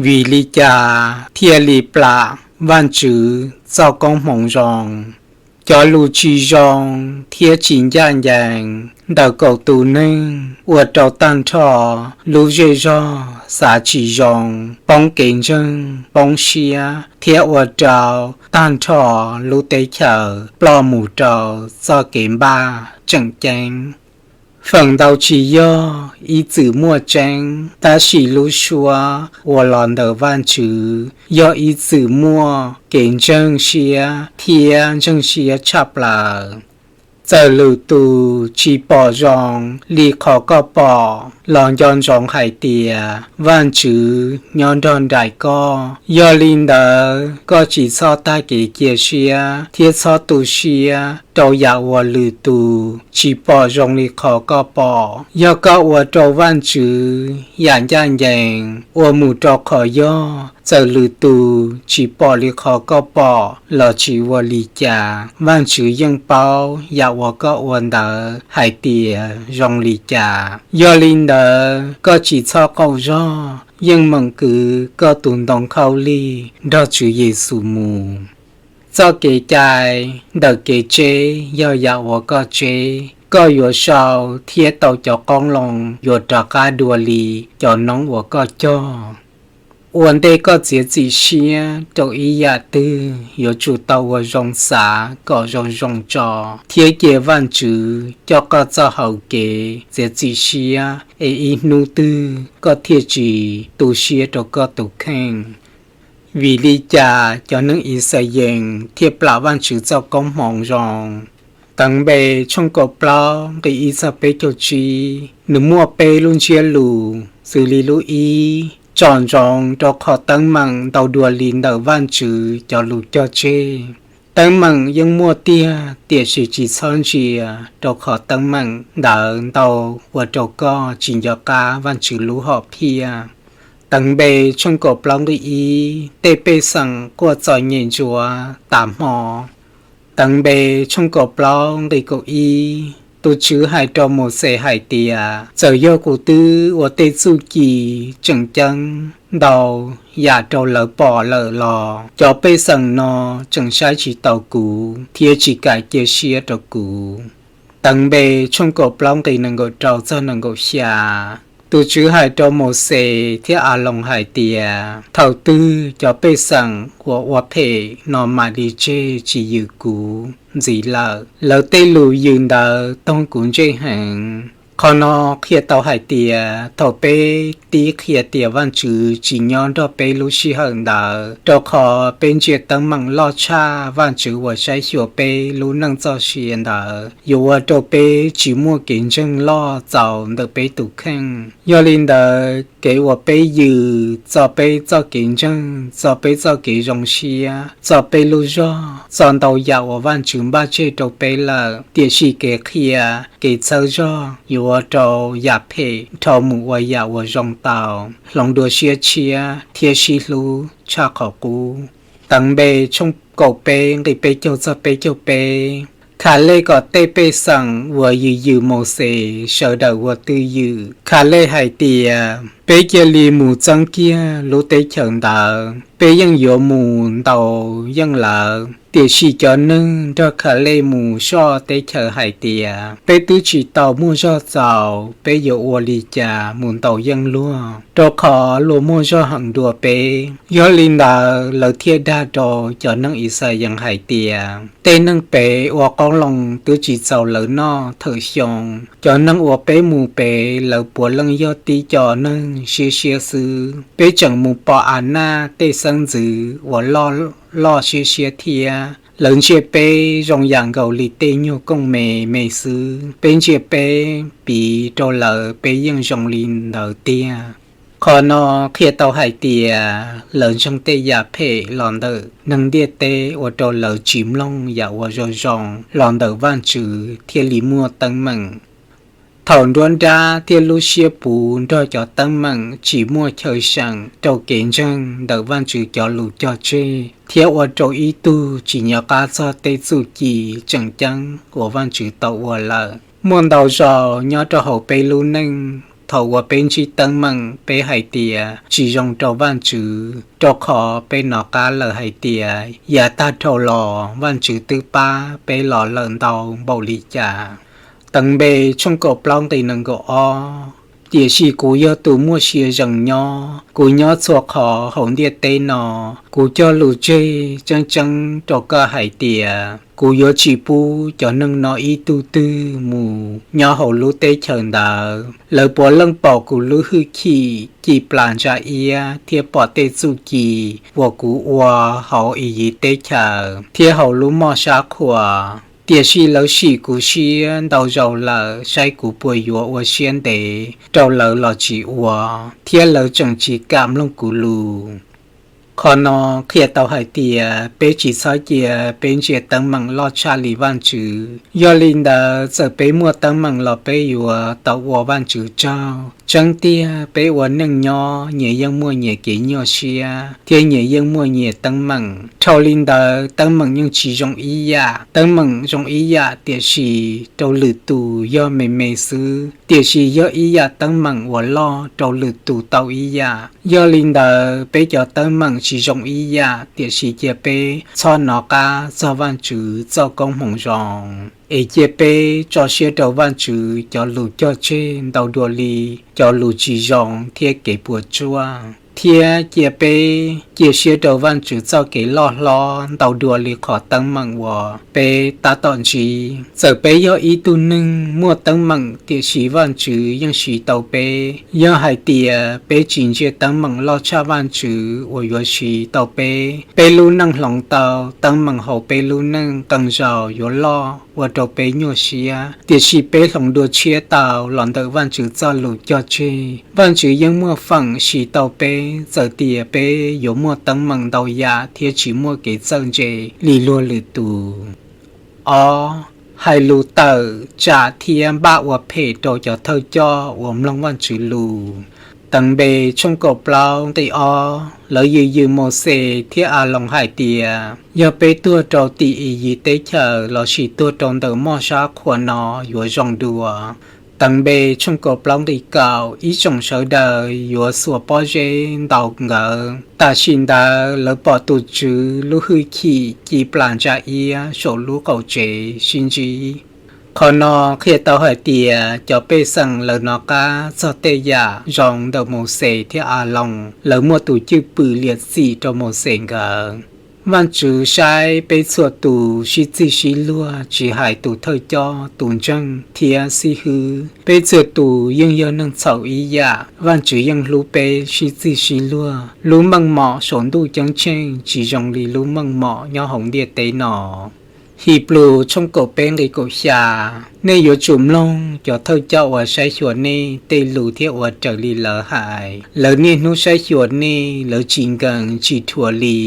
Vim li cas thiaj li plam Vajtswv txoj koob hmoov zoo? Cov lus tsis zoo thiab tsis ncaj ncees ntawm kaum tus neeg ua rau tag nrho lub zej zog xav tsis zoo, poob kev ntseeg, poob siab, thiab ua rau tag nrho lub teb chaws ploj mus rau txoj kev npaj tseem ceeb. Feem ntau tsis yog ib txwm muaj tseeb, tab sis lub suab uas los ntawm Vajtswv yog ib txwm muaj kev ntseeg siab thiab ntseeg siab tshaj plaws. Txawm lwm tus tsis pom zoo li qhov koj pom los nco ntsoov hais tias Vajtswv nyob nrog nraim koj. Yog li ntawd, koj tsis txhob tag kev cia siab thiab txhob tu siab rau yam uas lwm tus tsis pom zoo li qhov koj pom. Yog koj ua rau Vajtswv yam ncaj ncees ua mus rau qhov yog, txawm lwm tus tsis pom li qhov koj pom los tsis ua li cas, Vajtswv yeej paub yam uas koj ua ntawd hais tias zoo li cas. Yog li ntawd, koj tsis txhob qaug zog, yeej meem kwv koj tus ntoo khaub lig nrog Tswv Yexus mus. Txoj kev cai ntawm kev tseb yog yam uas koj tseb, koj yuav sau thiab tau cov qoob loo yuav rov qab dua li cov noob uas koj cog. Ua ntej koj txiav txim siab rau ib yam twg, yuav tsum tau ua zoo xav kom zoo zoo tso, thiab cia Vajtswv coj koj txoj hau kev txiav txim siab, es ib hnub twg koj thiaj tsis tu siab rau koj tus kheej. Vim li cas cov neeg Yixalayees thiaj plam Vajtswv txoj koob hmoov zoo? Teev Npe tshooj kaum plaub nqe ib txog peb caug tsib, nws muaj peb lub ntsiab lus, xws li lub ib, tsom ntsoov rau qhov teeb meem ntau dua li ntawm Vajtswv cov lus cog tseg. Teeb meem yeej muaj tiag, tiam sis tsis txhob ntsia rau qhov teeb meem ntawd ntau ua rau koj tsis nco qab Vajtswv lub hom phiaj. Teev Npe tshooj kaum plaub nqe ib, tej pej xeem quaj txom nyem ntsuav tas hmo. Teev Npe tshooj kaum plaub nqe kaum ib, tus Tswv hais rau Mauxes hais tias, txawm yog kuv twb ua tej txuj ci tseem ceeb ntau yam rau lawv pom lawm los cov pej xeem no tseem saib tsis taus kuv thiab tsis kam cia siab rau kuv. Teev Npe tshooj kaum plaub nqe nees nkaum rau txog nees nkaum xya. Tus Tswv hais rau Mauxes thiab Aloos hais tias, thaum twg cov pej xeem uas ua phem no mam li tseg tsis yws kuv ntxiv lawm? Lawv tej lus yws ntawd toog kuv ntsej heev. Qhov no qhia tau hais tias thaum peb tib qhia tias Vajtswv tsis nyob nrog peb lub sij hawm ntawd, rau qhov peb ntsia teeb meem loj tshaj Vajtswv uas saib xyuas peb lub neej txoj sia ntawd, yuav ua rau peb tsis muaj kev ntseeg loj txaus ntawm peb tus kheej. Yog li ntawd, kev uas peb yws txo peb txoj kev ntseeg, txo peb txoj kev zoo siab, txo peb lub zog, txo ntau yam uas Vajtswv npaj tseg rau peb lawm, tiam sis kev qhia, kev txhawb zog yuav ua rau yam phem dhau mus ua yam uas zoo tau, hloov dua siab tshiab thiab sib hlub tshaj qhov qub. Teev Npe tshooj kaum peb nqe peb caug txog peb caug peb. Khalej kom tej pej xeem uas yws yws Mauxes sawv daws ua twj ywm. Khalej hais tias, peb cia li mus txeeb kiag lub teb chaws ntawd, peb yeej yuav mus ntaus yeej lawv. Tiam sis cov neeg nrog Khalej mus soj teb chaws hais tias, peb twb tsis tau muaj zog txaus, peb yuav ua li cas mus ntaus yeej luag, rau qhov luag muaj zog heev dua peb. Yog li ntawd, lawv thiaj dag rau cov neeg Yixalayees hais tias, tej neeg pem ua qoob loo twb tsis txaus lawv noj thawm xyoo. Cov neeg uas peb mus pem, lawv puav leej yog tib co neeg siab siab xwb. Peb tseem mus pom Anaj tej xeeb ntxwv uas loj loj siab siab thiab. Lawv ntsia peb zoo yam nkaus li tej nyuag kooj me me xwb. Peb ntsia peb piv rau lawv, peb yeej zoo li ntawd tiag. Qhov no qhia tau hais tias lawv ntseeg tej yam phem los ntawm neeg ntiaj teb ua rau lawv tsis mloog yam uas zoo zoo los ntawm Vajtswv thiaj li muaj teeb meem. Thaum nruab nrab thiab lub siab puv nrog cov teeb meem tsis muaj chaw seem rau kev ntseeg ntawm Vajtswv cov lus cog tseg thiab ua rau ib tug tsis nco qab txog tej txuj ci tseem ceeb uas Vajtswv tau ua lawm. Muaj ntau zaus nyob rau hauv peb lub neej, Thaum uas peb ntsib teeb meem peb hais tias tsis zoo rau Vajtswv, rau qhov peb nov qab lawm hais tias yav tag dhau los Vajtswv twb pab peb los lawm ntau npaum li cas. Teev Npe tshooj kaum plaub nqe nees nkaum ob. Tiam sis kuv yog tus muaj sia zees nyob, kuv nyob txhua qhov hauv ntiaj teb no. Kuv cog lus tseg tseeb tseeb rau koj hais tias kuv yuav tsis pub cov neeg no ib tug twg mus nyob hauv lub teb chaws ntawd. Lawv puav leej pom kuv lub hwj chim ci plas ntsa iab thiab pom tej txuj ci uas kuv ua hauv Iziv teb chaws thiab hauv lub moj sab qhuas. Tiam sis lawv sim kuv siab ntau zaus lawm saib kuv puas yuav ua siab ntev rau lawv los tsis ua, thiab lawv tseem tsis kam mloog kuv lus. Qhov no qhia tau hais tias peb tsis txhob cia peb ntsia teeb meem loj tshaj li Vajtswv. Yog li ntawd, txawm peb muaj teeb meem los peb yuav tau ua Vajtswv tsaug. Tseeb tiag, peb ua neej nyob nyias yeej muaj nyias kev nyuaj siab thiab nyias yeej muaj nyias teeb meem. Dhau li ntawd, teeb meem yeej tsis zoo ib yam. Teeb meem zoo ib yam, tiam sis rau lwm tus yog me me xwb, tiam sis yog ib yam teeb meem uas loj rau lwm tus tau ib yam. Yog li ntawd, peb cov teeb meem tsis zoo ib yam, tiam sis cia peb txhob nov qab txog Vajtswv txoj koob hmoov zoo, es cia peb tso siab rau Vajtswv cov lus cog tseg ntau dua li cov lus tsis zoo thiab kev puas tsuaj, thiab cia peb cia siab rau Vajtswv txoj kev loj hlob ntau dua li qhov teeb meem uas peb tab tom ntsib. Txawm peb yog ib tug neeg muaj teeb meem, tiam sis Vajtswv yeej siv tau peb. Yog hais tias peb tsis ntsia teeb meem loj tshaj Vajtswv uas yuav siv tau peb, peb lub neej hloov tau teeb meem hauv peb lub neej qee zaus yuav loj ua rau peb nyuaj siab. Tiam sis peb hloov dua tshiab tau los ntawm Vajtswv txoj lus cog tseg, Vajtswv yeej muaj feem siv tau peb txawm tias peb yuav muaj teeb meem ntau yam thiab tsis muaj kev txawj ntse li luag lwm tus. Ob, hais lus tawm tsam thiab npaj ua phem rau cov thawj coj uas mloog Vajtswv lus. Teev Npe tshooj kaum plaub nqe ob. Lawv yws yws Mauxes thiab Aloos hais tias, yog peb tuag rau tim Iziv teb chaws lossis tuag rau ntawm moj sab qhuas no yuav zoo dua. Teev Npe tshooj kaum plaub nqe kaum. Ib tsoom sawv daws yuav xuas pob zeb ntaus nkawd. Tam sim ntawd lawv pom tus Tswv lub hwj chim ci plas ntsa iab saum lub qaum tsev sib ntsib. Qhov no qhia tau hais tias cov pej xeem lawv nov qab txog tej yam zoo ntawm Mauxes thiab Aloos. Lawv muaj tus cwj pwm liam txim rau Mauxes nkawd. Vajtswv saib peb txhua tus sib txig sib luag, tsis hais tus thawj coj, tus ntseeg thiab xib hwb, peb txhua tus yeej yog neeg txhaum ib yam. Vajtswv yeej hlub peb sib txig sib luag. Lub meej mom saum ntuj ceeb tsheej tsis zoo li lub meej mom nyob hauv ntiaj teb no. His Plus tshooj kaum peb nqe kaum xya. Nej yuav tsum mloog cov thawj coj uas saib xyuas nej tej lus thiab ua raws li lawv hais. Lawv niaj hnub saib xyuas nej, lawv tsis nkees tsis dhuav li,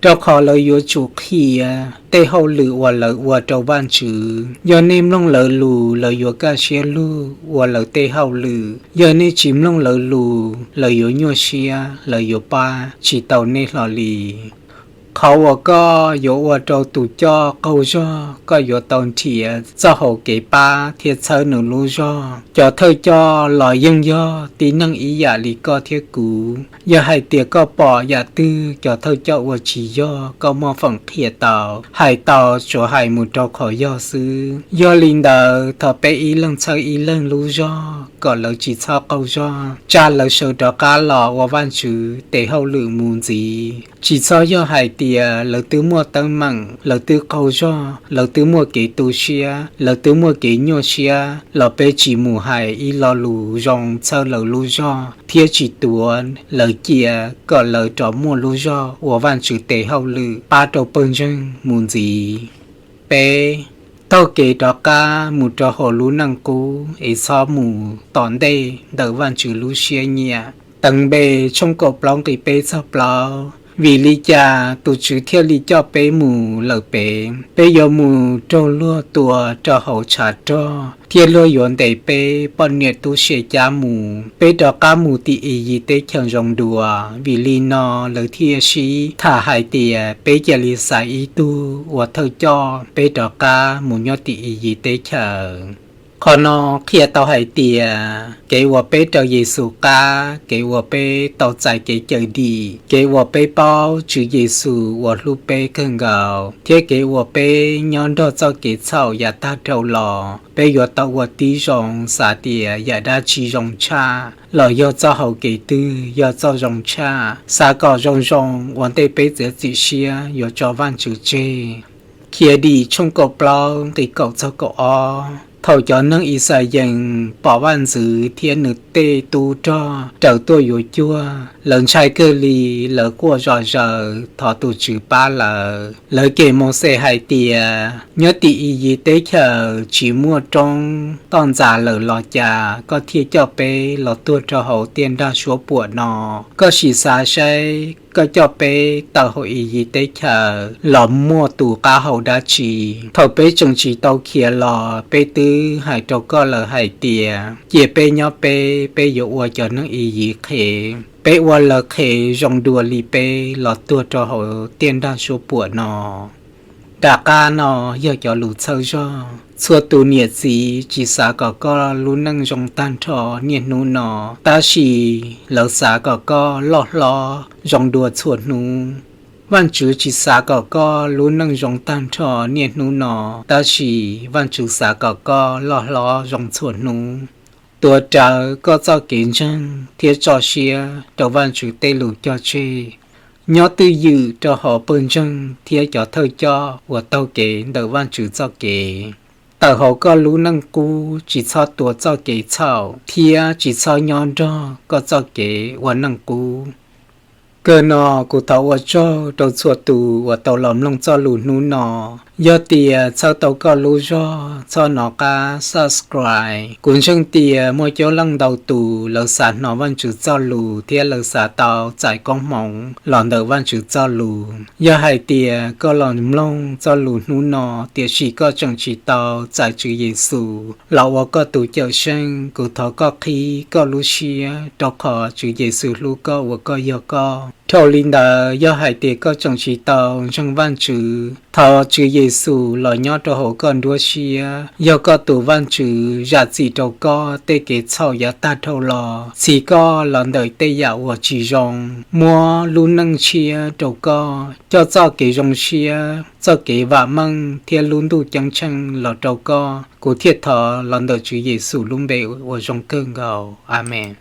rau qhov lawv yuav tsum qhia tej hauj lwm uas lawv ua rau Vajtswv. Yog nej mloog lawv lus, lawv yuav kaj siab lug ua lawv tej hauj lwm. Yog nej tsis mloog lawv lus, lawv yuav nyuaj siab, lawv yuav pab tsis tau nej hlo li. Qhov uas koj yuav ua rau tus coj qaug zog, koj yuav tau nrhiav txoj hau kev pab thiab txhawb nws lub zog. Cov thawj coj los yeej yog tib neeg ib yam li koj thiab kuv. Yog hais tias koj pom yam twg cov thawj coj ua tsis yog, koj muaj feem qhia tau, hais tau tsuas hais mus rau qhov yog xwb. Yog li ntawd, thov peb ib leeg txhawb ib leeg lub zog kom lawv tsis txhob qaug zog, tsa lawv sawv rov qab los ua Vajtswv tes hauj lwm mus ntxiv. Tsis txhob yog hais tias lawv twb muaj teeb meem, lawv twb qaug zog, lawv twb muaj kev tu siab, lawv twb muaj kev nyuaj siab los peb tsis mus hais ib lo lus zoo txhawb lawv lub zog thiab tsis tuav lawv cia kom lawv rov muaj lub zog ua Vajtswv tes hauj lwm pab rau pawg ntseeg mus ntxiv. Peb, taug kev rov qab mus rau hauv lub neej qub es txhob mus tom ntej ntawm Vajtswv lub siab nyiam. Teev Npe tshooj kaum plaub nqe peb txog plaub. Vim li cas tus Tswv thiaj li coj peb mus lawm pem? Peb yuav mus raug luag tua rau hauv tshav rog, thiab luag yuav ntes peb poj niam tub se cab mus. Peb rov qab mus tim Iziv teb chaws zoo dua. Vim li no lawv thiaj sib tham hais tias peb cia li xaiv ib tug ua thawj coj, peb rov qab mus nyob tim Iziv teb chaws. Qhov no qhia tau hais tias kev uas peb raws Yexus qab, kev uas peb tau txais kev cawm dim, kev uas peb paub Tswv Yexus uas hlub peb kawg nkaus, thiab kev uas peb nyob nrog txoj kev txhaum yav tag dhau los, peb yuav tau ua tib zoo xav tias yam dab tsi zoo tshaj, los yog txoj hau kev twg yog txoj zoo tshaj. Xav kom zoo zoo ua ntej peb txiav txim siab yuav tso Vajtswv tseg. Khiav Dim tshooj kaum plaub nqe kaum txog kaum ob. Thaum cov neeg Yixalayees pom vaj ntxwv thiab nws tej tub rog raws tuaj yuav cuag, lawv ntshai kawg li, lawv quaj zom zaws thov tus Tswv pab lawv. Lawv cem Mauxes hais tias, nyob tim Iyiv teb chaws tsis muaj roob toj ntxas lawm los cas koj thiaj coj peb los tuag rau hauv tiaj nrag suab puam no? Koj sim xav saib, koj coj peb tawm hauv Iyiv teb chaws los muaj tus qab hau dab tsi? Thaum peb tseem tsis tau khiav los peb twb hais rau koj lawm hais tias cia peb nyob peb, peb yuav ua cov neeg Iyiv qhev. Peb ua lawv qhev zoo dua li peb los tuag rau hauv tiaj nrag suab puam no. Nram qab no yog cov lus txhawb zog. Txhua tus niam txiv tsis xav kom koj lub neej zoo tag nrho niaj hnub no, tab sis lawv xav kom koj loj hlob zoo dua txhua hnub. Vajtswv tsis xav kom koj lub neej zoo tag nrho niaj hnub no, tab sis Vajtswv xav kom koj loj hlob zoo txhua hnub. Tuav rawv koj txoj kev ntseeg thiab tso siab rau Vajtswv tej lus cog tseg. Nyob twj ywm rau hauv pawg ntseeg thiab cov thawj coj uas taug kev ntawm Vajtswv txoj kev. Tawm hauv koj lub neej qub, tsis txhob tuav txoj kev txhaum thiab tsis txhob nyob nrog koj txoj kev ua neej qub. Kawg no kuv thov ua tsaug rau txhua tus uas tau los mloog txoj lus hnub no. Yog tias txhawb tau koj lub zog, txhob hnov qab subscribe. Kuv ntseeg tias muaj coob leej ntau tus lawv xav hnov Vajtswv txoj lus thiab lawv xav tau txais koob hmoov los ntawm Vajtswv txoj lus. Yog hais tias koj los mloog txoj lus hnub no, tiam sis koj tseem tsis tau txais Tswv Yexus los ua koj tus Cawmseej, kuv thov koj qhib koj lub siab, rau qhov Tswv Yexus hlub koj uas koj yog koj. Dhau li ntawd, yog hais tias koj tseem tsis tau ntseeg Vajtswv, thov Tswv Yexus los nyob rau hauv koj nruab siab, yog koj tus Vajtswv, zam txim rau koj tej kev txhaum yav tag dhau los, txhiv koj los ntawm tej yam uas tsis zoo, muab lub neej tshiab rau koj, coj txoj kev zoo siab, txoj kev vam meej thiab lub ntuj ceeb tsheej los rau koj. Kuv thiaj thov los ntawm Tswv Yexus lub npe uas zoo kawg nkaus. Amees.